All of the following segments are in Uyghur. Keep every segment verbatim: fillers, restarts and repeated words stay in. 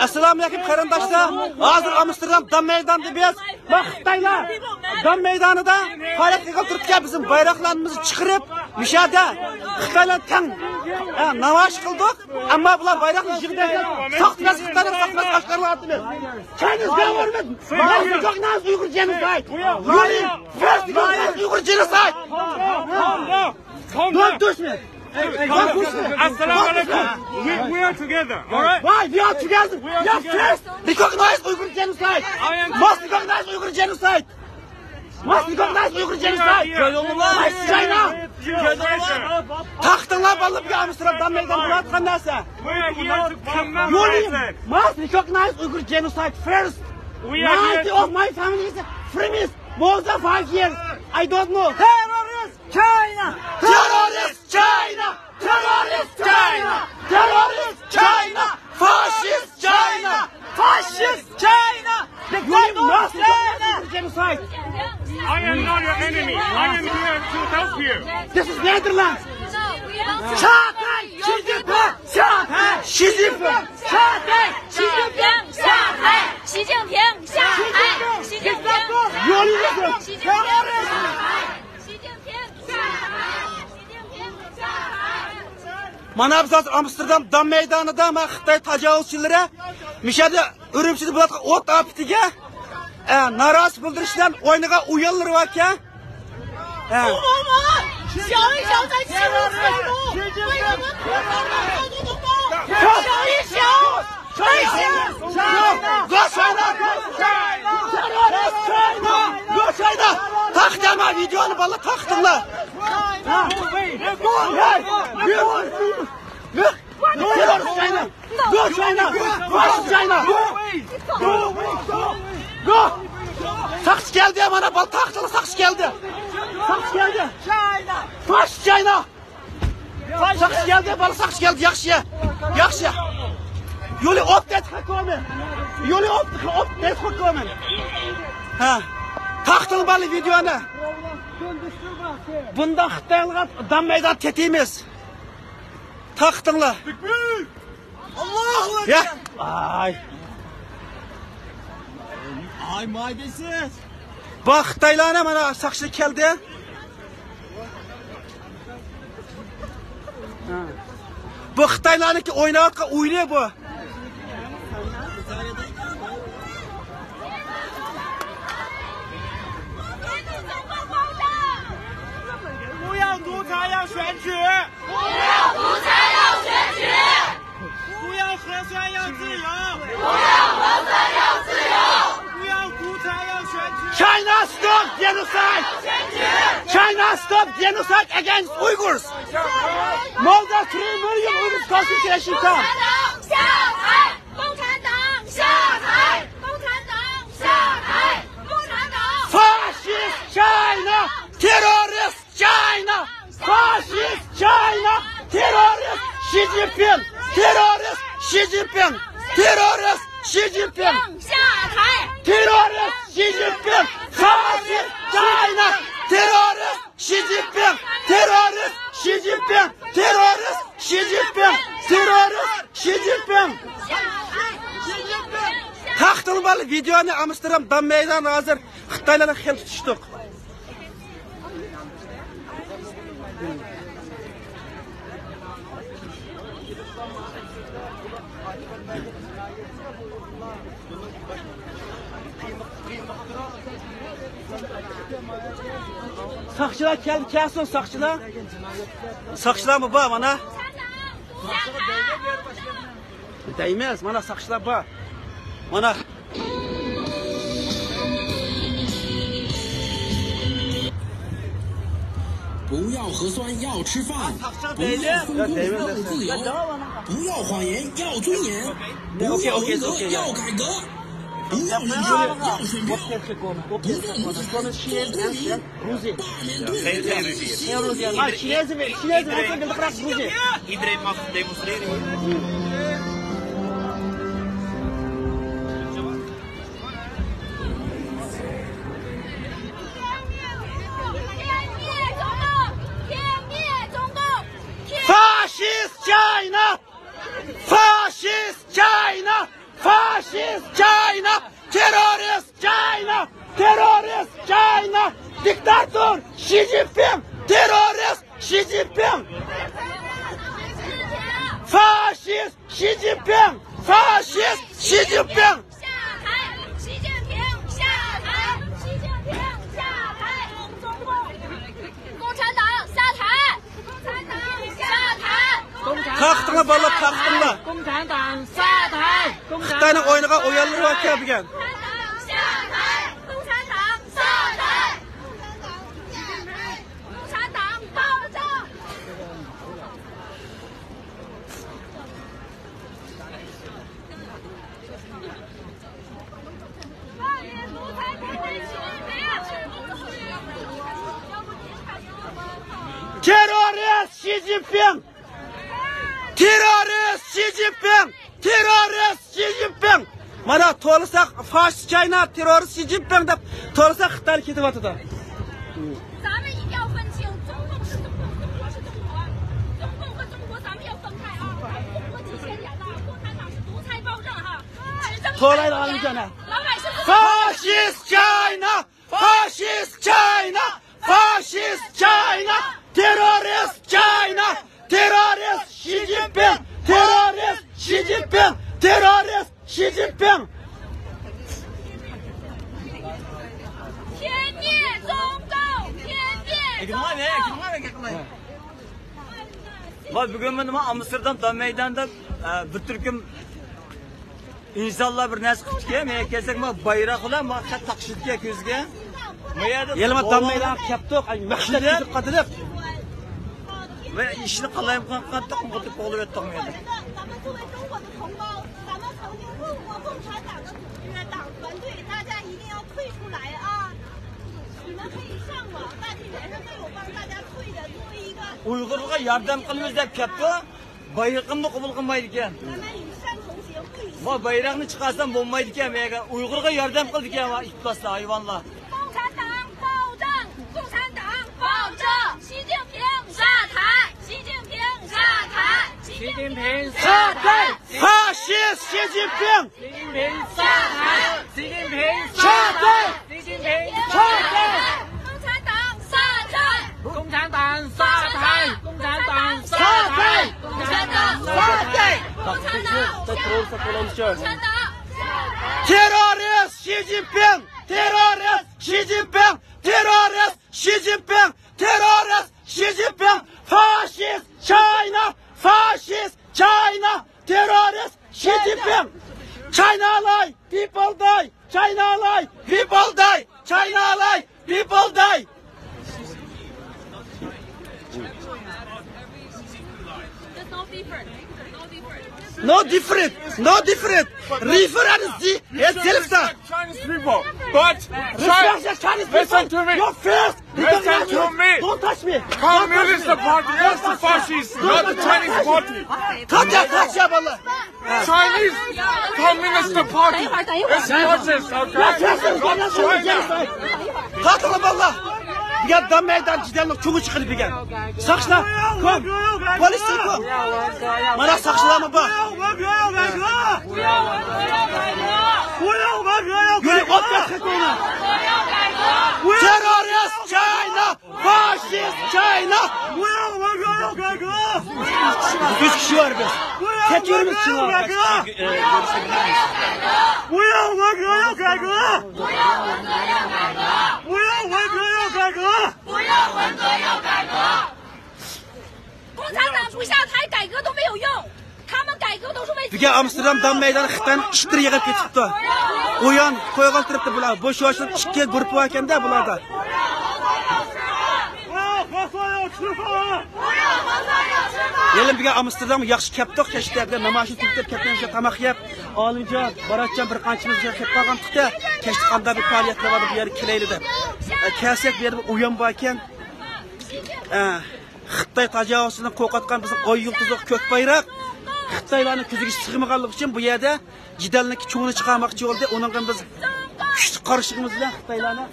ئەسسالامۇئەلەيكۇم قېرىنداشلار. ھازىر ئامستېردام دام مەيدانىدا بىز. ما خىتايلار دام مەيدانىدا پائالىيەت قىلغىلى تۇرۇپتىكەن، بىزنىڭ بايراقلىرىمىزنى چىقىرىپ، مۇشەدە خىتايلار تەڭ، ھە، نامايىش قىلدۇق. ئەمما بۇلار بايراقنى يىغدى. ساختىپەز خىتايلار، ساختىپەز قاشقارلار ئاتىمىز. Chinese government must recognize Uyghur genocide. Yuri, first recognize Uyghur genocide. Don't touch me. Don't touch me. Assalamu alaikum. We, we are together, all right? Why we are together? We are together. First recognize Uyghur genocide. I am. Must recognize Uyghur genocide. Must recognize Uyghur genocide. Must China. تاختىڭلار بالىلار، بۈگۈن ئامستېردام مەيدان بولۇۋاتقان نەرسە. We are here to come. Yuri must recognize Uyghur genocide first. We are here. Ninety of my family is Burmese. More than five years. I don't know. Terrorist China! Terrorist China! Terrorist China! Terrorist China! Fascist China! Fascist China! Dictator China! Genocide! I am not your enemy. I am here to help you. This is Netherlands. Shanghai! Xi Jinping! Shanghai! Xi Jinping! Shanghai! Xi Jinping! Shanghai! Xi Jinping! Shanghai! Xi Jinping! Yuri! Xi Jinping! Shanghai! Xi Jinping! Shanghai! Mana biz hozir Amsterdam dam maydonida mana Xitoy tajovuzchilari mishada Urumchida bo'layotgan o't ofatiga, e, norozi bildirishdan o'ynagan o'yinlari bor ekan. E. Taxtama videoni bala taxtinglar. Terrorist China! Go China! Fascist China! Go! Saqçı keldi, mana bal taxtili saqçı keldi. Saqçı keldi. Fascist China! Saqçı keldi, bal saqçı keldi, yaxşı. Yaxşı. Yuli op det gekomen. Yuli op, op det gekomen. Ha. Taxtili bal videoni. Bunda Xitoyga dam maydon tetimiz. Taxtinglar. Allahu Ekber. Ay. Ay, maydesiz. Bak, Xitoylarni mana saqçı keldi. Bu Xitoylarniki o'ynayotgan o'yini bu. 不要独裁，要选举！ 不要独裁，要选举！不要核酸，要自由！不要核酸，要自由！不要独裁，要选举！China stop genocide! China stop genocide against Uyghurs! More than three million Uyghurs concentration camp! 共产党下台！共产党下台！共产党下台！共产党！ Fascist China! Terrorist China! Fascist China! Terrorist Xi Jinping! Terrorist Xi Jinping! Terrorist Xi Jinping! 下台！ Terrorist Xi Jinping! Fascist China! Terrorist Xi Jinping! Terrorist Xi Jinping! Terrorist Xi Jinping! Terrorist Xi Jinping! Taxtili bal videoni Amsterdam dam maydonida hozir Xitoylarni xel tutishdiq. Saqçılar keldi, kelsin saqçılar. Saqçılarmı bu, mana? Deymiz, mana saqçılar bor. Mana. 不要核酸，要吃饭；不要送中国，要自由；不要谎言，要尊严；不要文革，要改革；不要领袖，要选票；不要独裁，做公民；罢免独裁，做公民。 Fascist China! Fascist China! جىنپىڭ! فاشىست شى جىنپىڭ! 下台！习近平下台！习近平下台！共产党下台！共产党下台！ تارقىتىڭلار بالىلار، تارقىتىڭلار. 共产党下台！ خىتاينىڭ ئوينىغان ئويۇنلىرى بار بۈگۈن. 共产党下台！共产党下台！共产党下台！共产党暴政！ تېررورىست شى جىنپىڭ! تېررورىست شى جىنپىڭ! تېررورىست شى جىنپىڭ! مانا تولىساق فاشىست چاينا، تېررورىست شى جىنپىڭ دەپ تولىساق خىتايلار كېتىۋاتىدۇ. 咱们一定要分清，中共是中共，中国是中国，中共和中国咱们要分开啊！中国几千年了，共产党是独裁暴政哈，执政几千年，老百姓不 فاشىست چاينا! فاشىست چاينا! فاشىست چاينا! تېررورىست چاينا! تېررورىست شى جىنپىڭ! تېررورىست شى جىنپىڭ! تېررورىست شى جىنپىڭ! 天灭中共！天灭中共！ ۋاي، بۈگۈن مانا ئامستېردام دام مەيدانىدا، ئە، بىر تۈركۈم ئىنسانلار بىر نەرسە قىپتىكەن، مەن كەلسەك، ما بايراق بىلەن ما خەت تاقىشىدىكەن كۆزىگە. ما يەردە يەنە ما دام مەيدانغا كەپتۇق، ئاي، مەقسەت كېلىپ قالدى دەپ. ما ئىشنى قالايمىقان قىلىپ قوغلىۋەتتۇق ما يەردە. 你们可以上网，大体人民都有帮大家退的，作为一个 ئۇيغۇرغا ياردەم قىلىمىز دەپ كەپتۇ. بايرىقىمنى قوبۇل قىلمايدىكەن. ما بايراقنى چىقارسام بولمايدىكەن، مەگەر ئۇيغۇرغا ياردەم قىلىدىكەن ۋا ئىپلاسلار، ھايۋانلار. 共产党暴政！共产党暴政！习近平下台！习近平下台！习近平下台！ فاشىست شى جىنپىڭ! 习近平下台！习近平下台！ شاتاي! 习近平下台！共产党下台！共产党下台！共产党下台！共产党下台！共产党下台！共产党下台！ تېررورىست شى جىنپىڭ! تېررورىست شى جىنپىڭ! تېررورىست شى جىنپىڭ! تېررورىست شى جىنپىڭ! فاشىست چاينا! فاشىست چاينا! تېررورىست شى جىنپىڭ! چاينالاي! پىپىلداي! چاينالاي! پىپىلداي! چاينالاي! پىپىلداي! No different! No different! Refer and see! It's self Chinese people, but Chinese people! Listen to me! Your face! Listen to me! Don't touch me! Communist Party is the fascist, not the Chinese party! Touch ya, touch ya, بالىلار! Chinese Communist Party is fascist, okay? Don't try that! تارتىڭلار بالىلار! بۈگۈن دام مەيدان جېدەلنىڭ چوڭى چىقىدۇ بۈگۈن. ساقچىلار، كوم! پولىس، كوم! مانا ساقچىلارمۇ بار. يۈرۈڭ، ئوت ياتقىن كونا! تېررورىست چاينا! فاشىست چاينا! يۈز كىشى بار بىز. كەچۈرىمىز شۇڭا. بۈگۈن ئامستېردام دام مەيدانى خىتاينىڭ ئىتلىرى يىغىپ كېتىپتۇ. ئويان قويغان تۇرۇپتۇ بۇلار. بۇ شۇ ئىككى گۇرۇپپا باركەندە بۇلاردا. يەنە بۈگۈن ئامستېردامغا ياخشى كەپتۇق، كەچتە بۈگۈن نامايىشنى تۈگىتىپ، كەپتىن تاماق يەپ، ئالىمجان، باراتجان بىر قانچىمىز كېلىپ قالغانتۇق-تە، كەچتە قانداق بىر پائالىيەتلەر بار، بۇ يەرگە كېلەيلى دەپ. ئە، كەلسەك، بۇ يەردە بىر ئويۇن باركەن. ئە، خىتاي تاجاۋۇزچىسىدىن قورقۇۋاتقان بىزنىڭ ئاي يۇلتۇزلۇق كۆك بايراق خىتايلارنىڭ كۆزىگە سىغمىغانلىقى ئۈچۈن بۇ يەردە جېدەلنىڭ چوڭىنى چىقارماقچى بولدى. ئۇنىڭغا بىز كۈچلۈك قارشىلىقىمىز بىلەن خىتايلارنى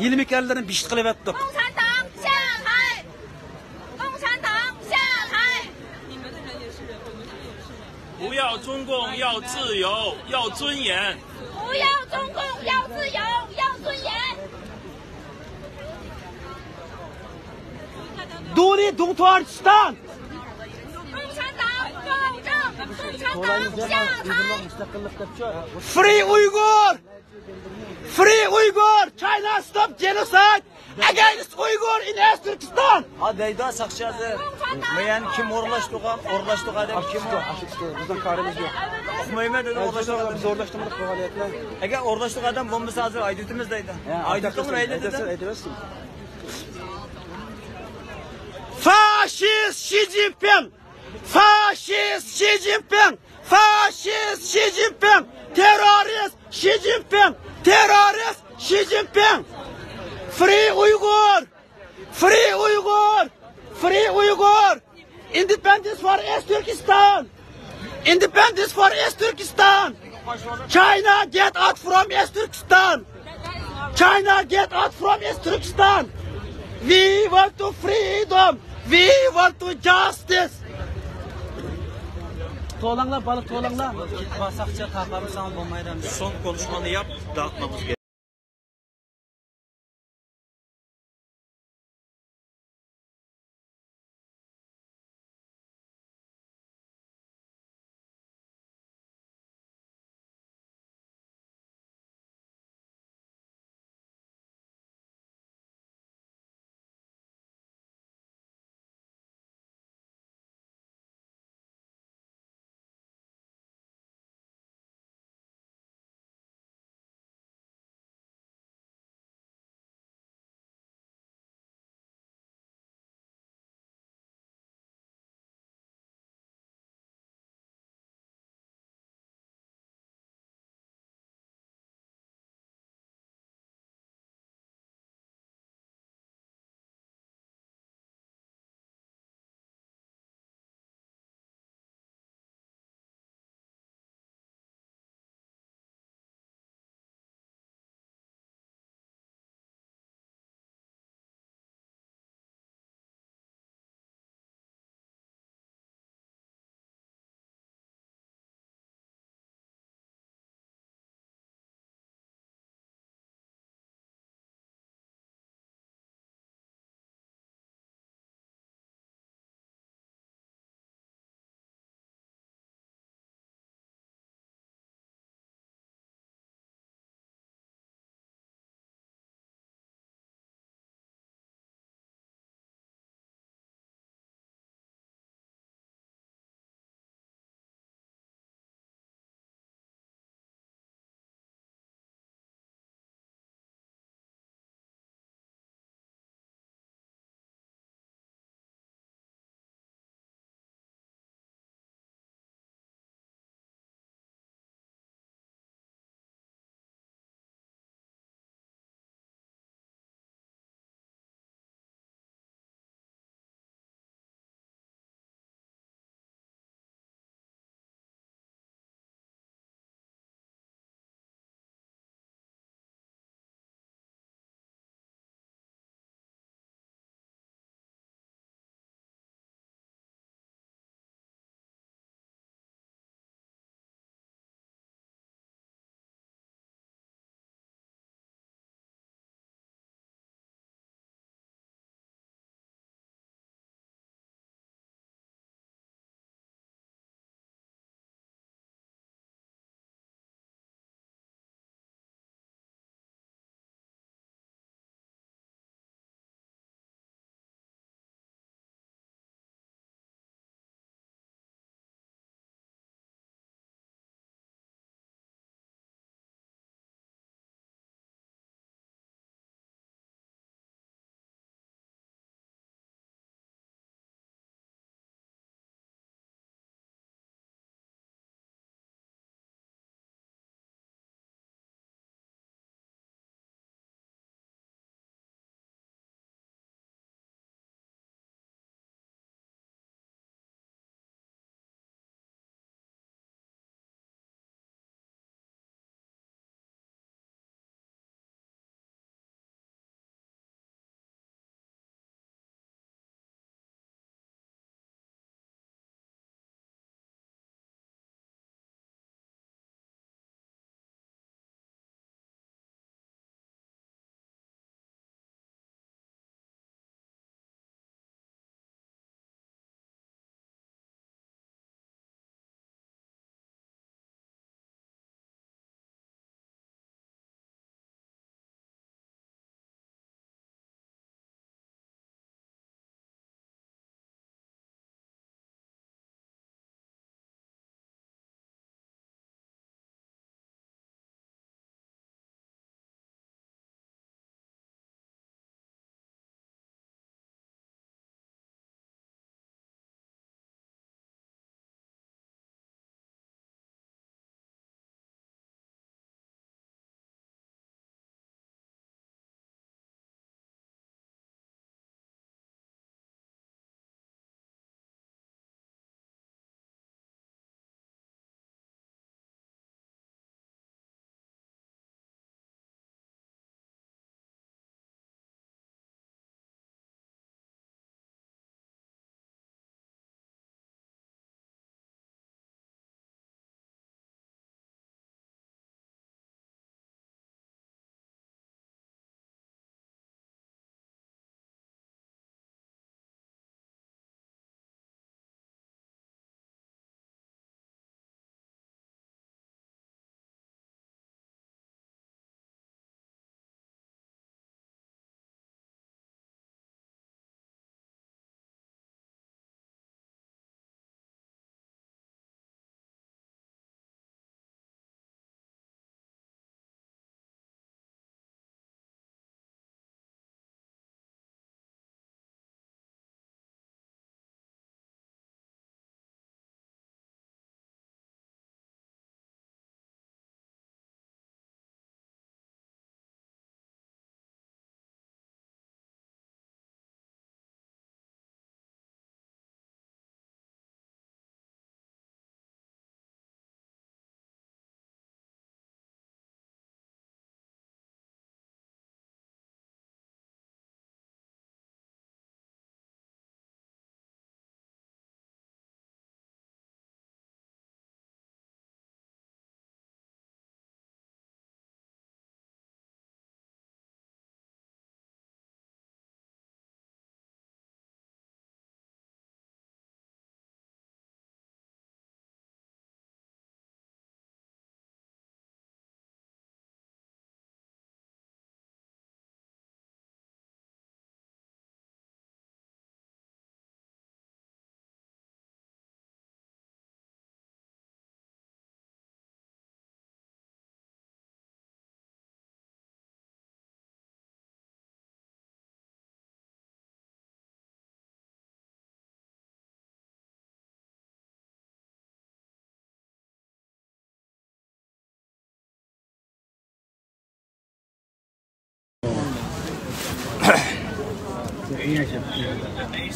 يېلىم يېكەنلىرىنى بېشىت قىلىۋەتتۇق. دونى دۇڭتۇركىستان! 共产党暴政！ توۋلايمىز دەپ، ئۇيغۇرلار مۇستەقىللىق دەپچۇ. Free Uyghur! Free Uyghur! China stop genocide against Uyghur in East Turkestan! ھا دەيدۇ ساقچى ھازىر. مەن كىم ئورۇنلاشتۇرغان، ئورۇنلاشتۇرغان ئادەم كىم؟ ئاشۇقتۇ، ئاشۇقتۇ. بىزنىڭ كارىمىز يوق. ئۇقمايمەن دېدى ئورۇنلاشتۇرغان ئادەم. زورلاشتۇرمىدۇق بۇ ھالەتنى. ئەگەر ئورۇنلاشتۇرغان ئادەم بولمىسا ھازىر ھايدىۋېتىمىز دەيدۇ. ھە، ھايدىتىڭ مەيلى دېدى. ئېيتىۋەتسۇن. Faşist Xi Jinping! Faşist Xi Jinping! Faşist Xi Jinping! Terrorist Xi Jinping! Terrorist Xi Jinping! Free Uyghur! Free Uyghur! Free Uyghur! Independence for East Turkestan! Independence for East Turkestan! China, get out from East Turkestan! China, get out from East Turkestan! We want to freedom! We want to justice! توۋلاڭلار، بالىلار، توۋلاڭلار. Son konuşmanı yap, dağıtmamız gerek.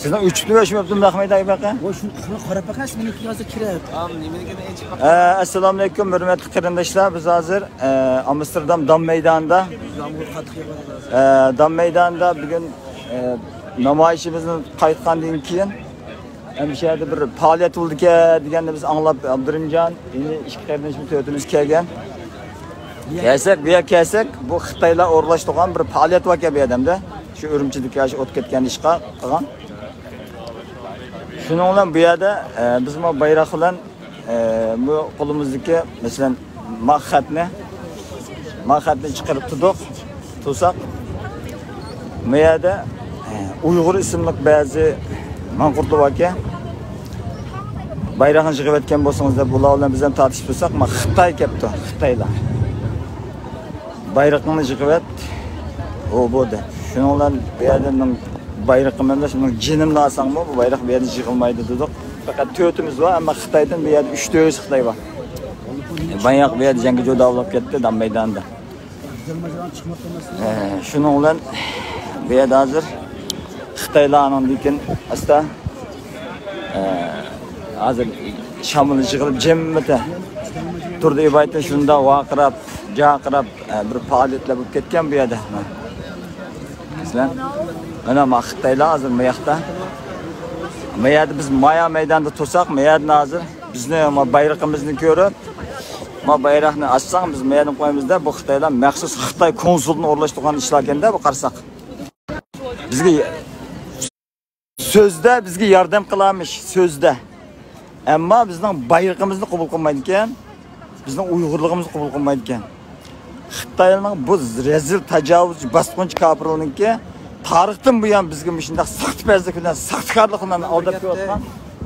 سىزنىڭ ئۆچۈپتۇ، ئۆچمەپتۇ، باقمايدۇ ئايباقا. ۋاي، شۇنى قاراپ باقاي، مېنىڭكى ھازىر كىرىپ. ئە، ئەسسالامۇئەلەيكۇم، ھۆرمەتلىك قېرىنداشلار، بىز ھازىر، ئە، ئامستېردام دام مەيدانىدا، ئە، دام مەيدانىدا بۈگۈن، ئە، نامايىشىمىزدىن قايتقاندىن كېيىن، ھەم شۇ يەردە بىر پائالىيەت بولىدىكەن دېگەننى بىز ئاڭلاپ، ئابدۇرېھىمجان، يەنە ئىككى قېرىندىشىمىز، تۆتىمىز كەلگەن. كەلسەك، بۇ يەرگە كەلسەك، بۇ خىتايلار ئورۇنلاشتۇرغان بىر پائالىيەت باركەن بۇ يەردە. شۇ ئۈرۈمچىدىكى شۇ ئوت كەتكەن ئىشقا قىلغان. شۇنىڭ بىلەن بۇ يەردە، ئە، بىز مانا بايراق بىلەن، ئە، بۇ قولىمىزدىكى، مەسىلەن، ما خەتنى، ما خەتنى چىقىرىپ تۇردۇق، تۇرساق، بۇ يەردە، ئە، ئۇيغۇر ئىسىملىق بەزى ماڭقۇرتلار باركەن. بايراقنى يىغىۋەتكەن بولسىڭىز دەپ، بۇلار بىلەن بىز ھەم تارتىشىپ تۇرساق، ما خىتاي كەپتۇ، خىتايلار. بايرىقىڭنى يىغىۋەت، ئۇ بۇ دەپ. شۇنىڭ بىلەن بۇ يەردە مېنىڭ بايرىقىم ئەمەس، مېنىڭ جېنىمنى ئالساڭمۇ، بۇ بايراق بۇ يەردە يىغىلمايدۇ دېدۇق. پەقەت تۆتىمىز بار، ئەمما خىتايدىن بۇ يەردە ئۈچ تۆتىسى خىتاي بار. باياق بۇ يەردە جەڭگى جودا بولاپ كەتتى، دام مەيدانىدا. ئە، شۇنىڭ بىلەن بۇ يەردە ھازىر خىتايلار ئانىڭدىن كېيىن ئاستا، ئە، ھازىر شامىلى يىغىلىپ جىممىتى تۇردى ئىبادەتتە شۇنداق ۋارقىراپ، جارقىراپ، ئە، بىر پائالىيەتلەر بولۇپ كەتكەن بۇ يەردە. مەسىلەن، مانا ما خىتايلار ھازىر ما ياقتا. ما يەردە بىز مايا مەيداندا تۇرساق، ما يەردىن ھازىر بىزنى، ما بايرىقىمىزنى كۆرۈپ، ما بايراقنى ئاچساڭ، بىز ما يەردىن قويىمىزدا، بۇ خىتايلار مەخسۇس خىتاي كونسۇلىدىن ئورۇنلاشتۇرغان ئىشلاركەندە، بۇ قارىساق. بىزگە سۆزدە بىزگە ياردەم قىلارمىش، سۆزدە. ئەمما بىزنىڭ بايرىقىمىزنى قوبۇل قىلمايدىكەن، بىزنىڭ ئۇيغۇرلۇقىمىزنى قوبۇل قىلمايدىكەن. خىتاينىڭ بۇ رەزىل، تاجاۋۇزچى، باسقۇنچى كاپىرلىرىنىڭكى تارىختىن بۇيان بىزگە مۇشۇنداق ساختىپەزلىك بىلەن، ساختىكارلىق بىلەن ئالداپ كېلىۋاتقان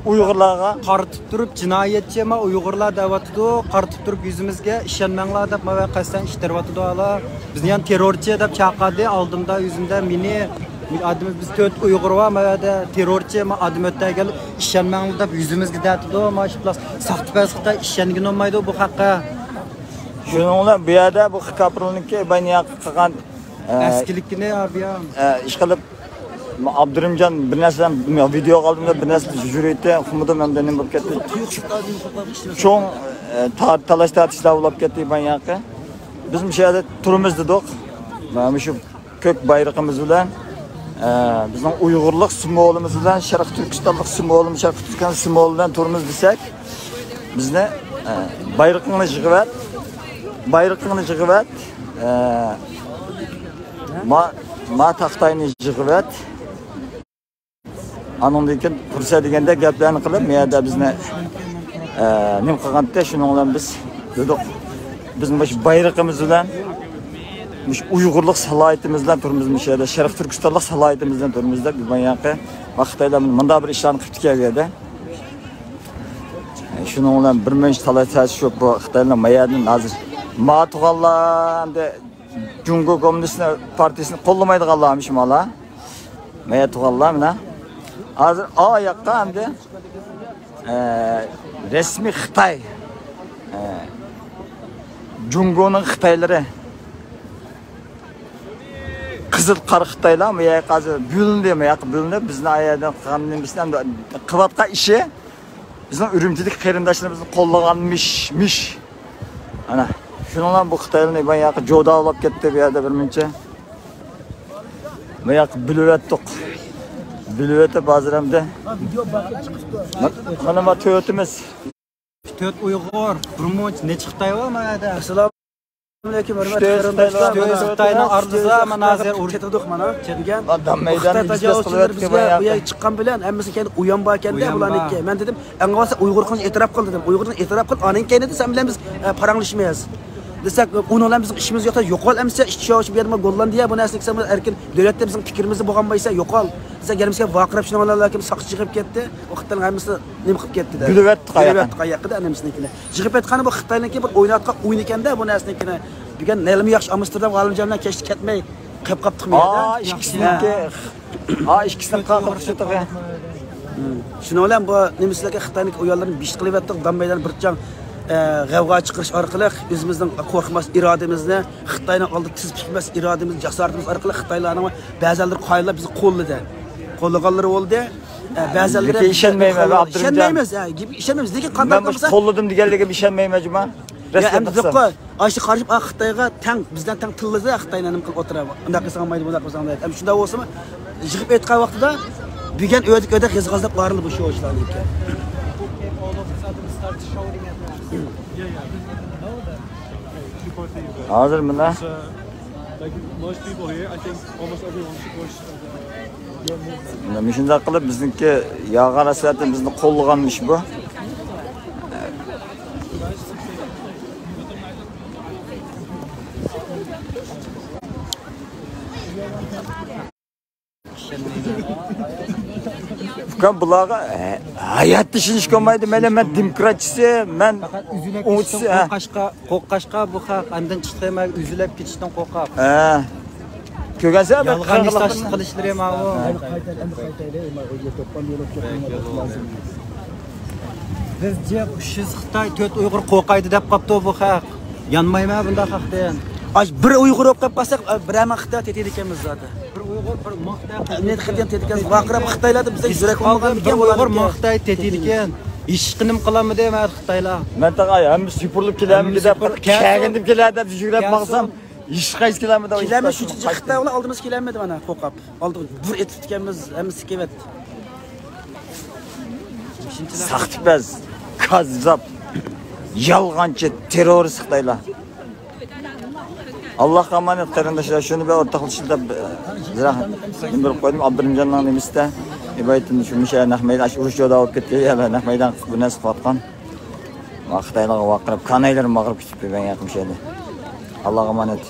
ئۇيغۇرلارغا. قارىتىپ تۇرۇپ جىنايەتچى، ما ئۇيغۇرلار دەۋاتىدۇ، قارىتىپ تۇرۇپ يۈزىمىزگە ئىشەنمەڭلار دەپ، ما قەستەن ئىتتىرىۋاتىدۇ ھالا. بىزنى يەنە تېررورچى دەپ چاقىردى، ئالدىمدا، يۈزۈمدە مېنى، ئادىمىز، بىز تۆت ئۇيغۇر بار، ما يەردە تېررورچى، ما ئادەم ئۆتەرگەن، ئىشەنمەڭلار دەپ يۈزىمىزگە دەتىدۇ، ما شۇنداق ساختىپەز خىتاي، ئىشەنگىلى بولمايدۇ بۇ خەققە. شۇنىڭ بىلەن بۇ يەردە بۇ كاپىرلارنىڭكى باينىياققا قىلغان، ئە، ئەسكىلىكىنى، ھە، بۇ يەر. ئە، ئىشقىلىپ، ئابدۇرېھىمجان بىر نەرسىلەرنى ۋىدېئوغا ئالدىم دەپ بىر نەرسە يۈرۈيتتى، خۇمۇدۇم ھەمدە نېمە بولۇپ كەتتى. چوڭ، ئە، تا-، تالاش تارتىشلار بولۇپ كەتتى باينىياققا. بىز مۇشۇ يەردە تۇرىمىز دېدۇق. مانا مۇشۇ كۆك بايرىقىمىز بىلەن، ئە، بىزنىڭ ئۇيغۇرلۇق سىمۋولىمىز بىلەن، شەرقىي تۈركىستانلىق سىمۋولىمىز، شەرقىي تۈركىستان سىمۋولى بىلەن تۇرىمىز دېسەك، بىزنى، ئە، بايرىقىڭنى يىغىۋەت، بايرىقىڭنى يىغىۋەت، ئە، ما، ما تاختاينى يىغىۋەت. ئانىڭدىن كېيىن پۇرسەت دېگەندە گەپلەرنى قىلىپ، مۇ يەردە بىزنى، ئە، نېمە قىلغانتى، شۇنىڭ بىلەن بىز دېدۇق، بىز مۇشۇ بايرىقىمىز بىلەن، مۇشۇ ئۇيغۇرلۇق سالاھىيىتىمىز بىلەن تۇرىمىز، مۇشۇ يەردە شەرقىي تۈركىستانلىق سالاھىيىتىمىز بىلەن تۇرىمىز دەپ، بۇ ياقى خىتايلار مۇنداق بىر ئىشلارنى قىپتىكەن بۇ يەردە. شۇنىڭ بىلەن بىر مۇنچە تالاش تارتىش يوق، بۇ خىتايلار ما يەردىن ھازىر ما تۇغانلار ئەمدى جۇڭگو كوممۇنىست پارتىيىسىنى قوللىمايدىغانلارمۇ شۇ مالا. مەيە تۇغانلار مانا. ھازىر ئا ياققا ئەمدى، ئە، رەسمىي خىتاي، ئە، جۇڭگونىڭ خىتايلىرى، قىزىل قارا خىتايلار، ما ياققا ھازىر بۆلۈندى، ما ياققا بۆلۈنۈپ، بىزنى ئا يەردىن قىلغان نېمىسىنى ئەمدى قىلىۋاتقان ئىشى، بىزنىڭ ئۈرۈمچىدىكى قېرىنداشلىرىمىزنى قوللىغانمىش، مىش. ئانا، شۇنىڭ بىلەن بۇ خىتايلارنى باياقى جودا بولاپ كەتتى بۇ يەردە بىر مۇنچە. باياقى بىلىۋەتتۇق. بىلىۋېتىپ ھازىر ئەمدى. مانا، مانا تۆتىمىز. تۆت ئۇيغۇر، بىر مۇنچە نەچچە خىتاي بار ما يەردە. ئەسسالامۇ ئەلەيكۇم، ھۆرمەتلىك قېرىنداشلار. تۆت خىتاينىڭ ئارىسىدا مانا ھازىر ئۇرۇش كېتىۋاتىدۇق مانا. دېگەن. ئادام مەيدان خىتاي تاجاۋۇزچىلىرى بىزگە بۇ يەرگە چىققان بىلەن ھەممىسى كەينى ئۇيان باركەندە بۇلارنىڭكى. مەن دېدىم، ئەڭ ئاۋۋال سەن ئۇيغۇرلۇقۇڭنى ئېتىراپ قىل دېدىم. ئۇيغۇرلۇقنى ئېتىراپ قىل، ئانىڭ كەينىدە سەن بىلەن بىز، ئە، پاراڭلىشىمىز. دېسەك، ئۇنىڭ بىلەن بىزنىڭ ئىشىمىز يوق، يوقال ئەمىسە، ئىشچى شاۋۇشى بۇ يەردە گوللاندىيە، بۇ نەرسىنى كەلسە ئەركىن دۆلەتتە بىزنىڭ پىكرىمىزدە بولغان بولسا يوقال. دېسەك، يەنە بىزگە ۋارقىراپ شۇنىڭ بىلەن كىم ساقچى چىقىپ كەتتى. ئۇ خىتاينىڭ ھەممىسىنى نېمە قىلىپ كەتتى دە. بىلىۋەتتۇق ئاياقنى. بىلىۋەتتۇق ئاياقنى دە نېمىسىنىڭكىنى. يىغىپ ئېيتقاندا بۇ خىتاينىڭكى بىر ئويناۋاتقان ئويۇنىكەندە بۇ نەرسىنىڭكىنى. بۈگۈن نېلىمۇ ياخشى ئامستېردام غالىمجان بىلەن كەچتە كەتمەي قېلىپ قاپتىقمۇ يەردە؟ ئا، ئىككىسىنىڭكى، ئا، ئىككىسىنىڭ قاقا تۇتۇشى تۇغى. شۇنىڭ بىلەن بۇ نېمىسىلەرگە خىتاينىڭكى ئويۇنلىرىنى بىش قىلىۋەتتۇق، دام مەيدان بىر چاڭ. ئە، غەۋغا چىقىرىش ئارقىلىق ئۆزىمىزنىڭ قورقماس ئىرادىمىزنى، خىتاينىڭ ئالدىدا تىز پۈكمەس ئىرادىمىز، جاسارىتىمىز ئارقىلىق خىتايلارنىڭ بەزىلىرى قايىللاپ بىزنى قوللىدى. قوللىغانلىرى بولدى. ئە، بەزىلىرى لېكىن ئىشەنمەيمەن، ئابدۇرۇم جان. ئىشەنمەيمىز. ئە، گېپى ئىشەنمەيمىز. لېكىن قانداق مەن مۇشۇ قىلسا قوللىدىم دېگەنلىكىم ئىشەنمەيمەن جۇما. يا، رەسمىي ئەمدى قىلسام. يوققۇ، ئاشۇ قارىشىپ، ئا، خىتايغا تەڭ، بىزدىن تەڭ تىللىسا، خىتاينى نېمە قىلىپ ئولتۇرا، ئۇنداق قىلساڭ بولمايدۇ، بۇنداق قىلساڭ بولمايدۇ. ئەمدى شۇنداق بولسىمۇ، يىغىپ ئېيتقان ۋاقتىدا بۈگۈن ئۆدۈك ئۆدەك يېزىقىزلىق بارىلى بۇ شوۋچىلارنىڭكى. ھازىر مانا. مانا مۇشۇنداق قىلىپ بىزنىڭكى يالغان رەسۋەتنى بىزنى قوللىغان ئىش بۇ. ئۇكام، بۇلارغا ھە-، ھاياتتا ئىشىنىشكە بولمايدۇ. مەن، مەن دېموكراتچىسى، مەن ئوڭچىسى، ھە. قورققاچقا، قورققاچقا بۇ خەق ئاندىن چىقتى، مەن ئۈزۈلۈپ كېتىشتىن قورقاق. ھە. كۆرگەنسىز بە، يالغان قىرغىنلىقنى. ئىستاش قىلىشلىرى ماۋۇ. بىز جىق ئۈچ يۈز خىتاي، تۆت ئۇيغۇر قورقايدۇ دەپ قاپتۇ بۇ خەق. يانمايمەن بۇنداق خەقتىن. ئاش بىر ئۇيغۇر بولۇپ قېلىپ قالساق، بىرەر مىڭ خىتاي تېتىيدىكەنمىز زادى. بىر ئۇيغۇر بىر مىڭ خىتاي. نېمە خىتاي تېتىيدىكەنمىز؟ ۋارقىراپ خىتايلاردا بىزدە يۈرەك بولمىغان ئىكەن بۇلارنىڭكى. بىر ئۇيغۇر مىڭ خىتاي تېتىيدىكەن. ھېچقېنىم قىلالمىدى مەن خىتايلار. مەن تاغا ھەممىسى سۈپۈرۈلۈپ كېلەرمىكىن دەپ، كەلگىن دەپ كېلەر دەپ يۈگرەپ ماڭسام، ھېچقايسى كېلەلمىدى. كېلەلمەي شۇنچە خىتاي بولار ئالدىمىزغا كېلەلمىدى مانا قورقۇپ. ئالدىغا بىر ئېتىلىپ كەتكەنمىز، ھەممىسى كېۋەت. ساختىپەز، كاززاپ، يالغانچى، تېررورىست خىتايلار. ئاللاھقا ئامانەت قېرىنداشلار، شۇنى بىر ئورتاقلىشىپ دەپ، زىرا نېمە بېرىپ قويدۇم. ئابدۇرۇمجاننىڭ نېمىسىدە، ئىبايىتىن شۇ مۇشۇ نەق مەيدان، شۇ ئۇرۇش جودا بولۇپ كەتكەن يەرلەر، نەق مەيدان بۇ نەرسە قىلىۋاتقان. خىتايلارغا ۋارقىراپ، كانايلىرىم ئاغرىپ كېتىپتۇ مەن يېقىن مۇشۇ يەردە. ئاللاھقا ئامانەت.